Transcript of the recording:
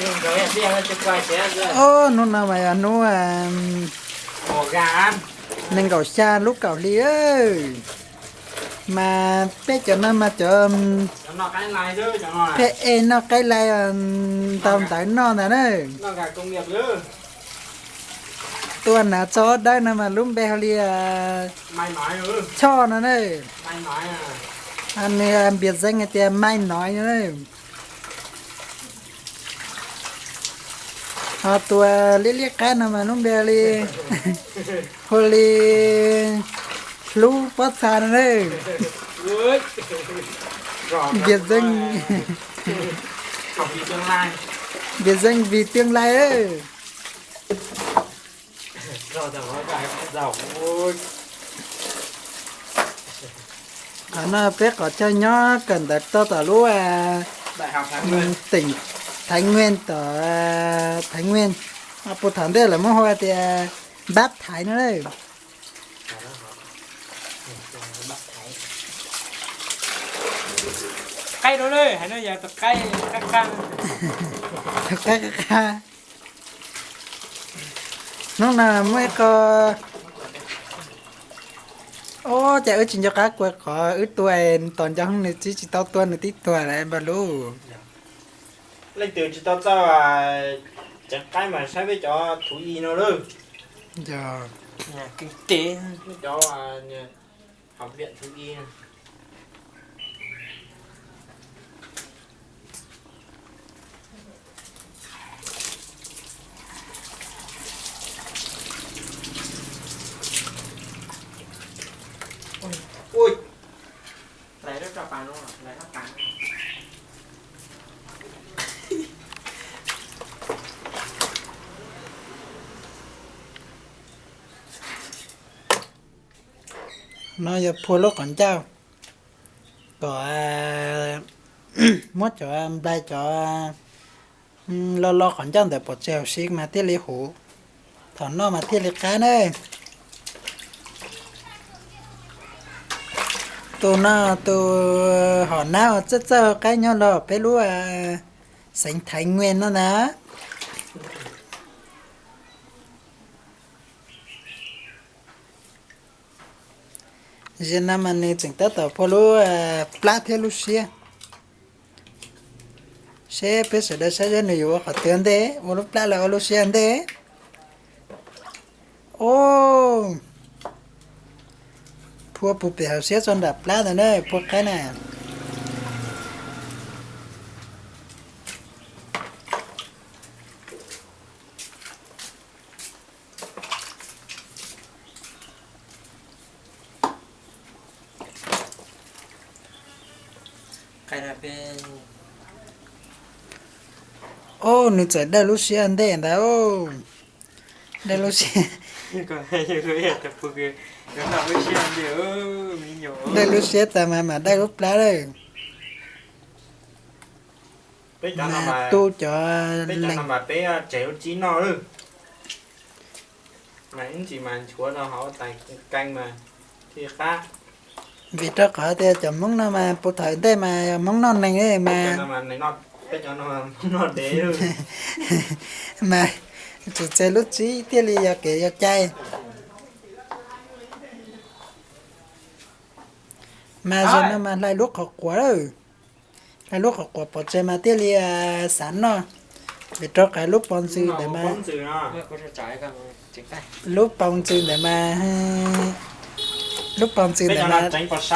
Ob, hnub no mas yog hnub nees nkaum xya lub kaum hli, mas peb cov no mas cov peb es noj qaib lai, ntau ntawv noj ntag na. Tua hnav txog ob dawb no mas lub npe hu li Choj no na. Nws npias zeej hais tias Mai Nói no na. Ho tus liab liab qab no mas lub npe li, hu li Hlub Pob Txha no na. Npias zeej, npias zeej vì tương lai. Qhov no peb qhov chaw nyob kawm ntawv tau tom lub teem Thái Nguyên, tom Thái Nguyên, puag thaum ntej lawv muab hu tias Bab Thaiv no na. Qaib rau na, hais no yog tus qaib qab qab. Hnub no muaj ib qho, ub, cas wb tsis nco qab kua qhov wb tua, tos nco hwv nws tsis, tsis tau tua nws tib tug lawm npawg Lub. Leej twg tsis tau txawj tseev qaib mas saib peb cov thú y no lawm. Cov học viện thú y. Ui, no yog phua lub qhov ncauj kom muab cov nplai cov lo lo qhov ncauj ntawd pov tseg huv si mas thiaj li huv, thaum noj mas thiaj li qab na. Tus no tus hom nab uas txawj txawj qaib nyob los peb lub xeev Thái Nguyên no na. Zaum no mas nws tseem tab tom phua lub plab thiab lub siab, seb peb sawv daws saib seb nws yuav ua qhov twg ua ntej, ua lub plab los ua lub siab ua ntej. Ub, phua puag pem hauv siab txog nram plab ntawd na, phua qaib na. Ub, nws txawm dawj lub siab ntej ntag. Dawj lub siab, dawj lub siab tas mas mam dawj lub plab lawm. Mas tu cov, peb tseg lub tsib noj lawm, mas ib ntsis mas nchuav rau hauv tais kees mas thiaj qab. Vim rau qhov tias cov Hmoob no mas puag thaum ntej mas yog Hmoob noj nees mas, peb cov no Hmoob noj dev, mas tsis tseg lub tsib thiaj li yog kev yog cai. Mas zaum no mas hlais lub qhov quav lawm. Hlais lub qhov quav pov tseg mas thiaj li xav noj. Vim rau qhov lub pob ntxws ntawd mas, lub pob ntxws ntawd mas, lub pob ntxws ntawd mas,